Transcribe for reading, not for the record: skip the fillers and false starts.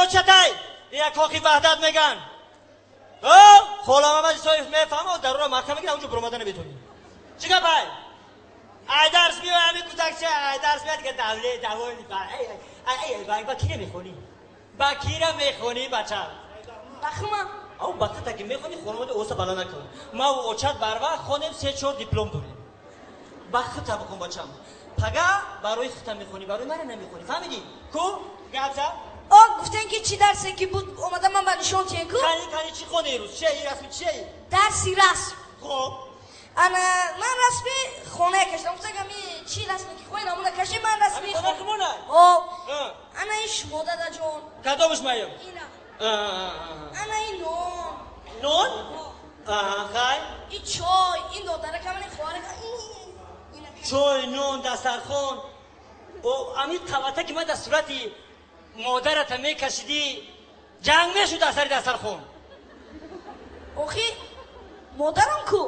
очатай. Ия кохи Ваҳдат меган. Хола Мамад Исоев мефаҳма, дарура маҳкам мегира, онҷо буромада наметонӣ. Чӣ гап ай? Ай дарс биёй, ҳами кӯдакча, ай дарс биёй, дига давле, даволи, ай, ба кира мехонӣ? Ба кира мехонӣ, бача? Ба хума. Ав ба тата ки мехонӣ, хонавода оса бала накун. Ма у очат барвақт хонем, се-чор диплом дорем. Ба хута бихон, бачам. Пага барои хута мехонӣ, барои мара намехонӣ. Фаҳмидӣ? Ку? Гап зад? О, гуфтен ки чӣ дарсе ки буд, омада ман ба нишон тиен ку? Кани, кани, чӣ хоне рӯз? Чие расми, чие? Дарси расм. Хоб. Ана ман расми хона кашидам. Гуфтам ами чӣ расме ки хоҳед, ҳамона кашид, ман расми хона хумона? О. Ана ин шумо, дадаҷон. Кадомаш маем? Ина. Ана ин нон. Нон? Аҳа, хай. Ин чой, ин додаракам, ин хоҳаракам. Чой, нон, дастархон. О, ами қавата ки ман дар сурати модарата мекашидӣ, ҷанг мешуд дар сари дастархон. Охи, модарам ку?